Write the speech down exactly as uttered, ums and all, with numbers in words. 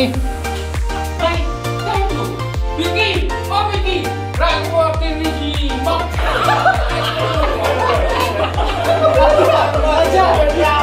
Hai, hai tu. Vicky, oh Vicky. Rak ko tin ni ji. Bang. Aja.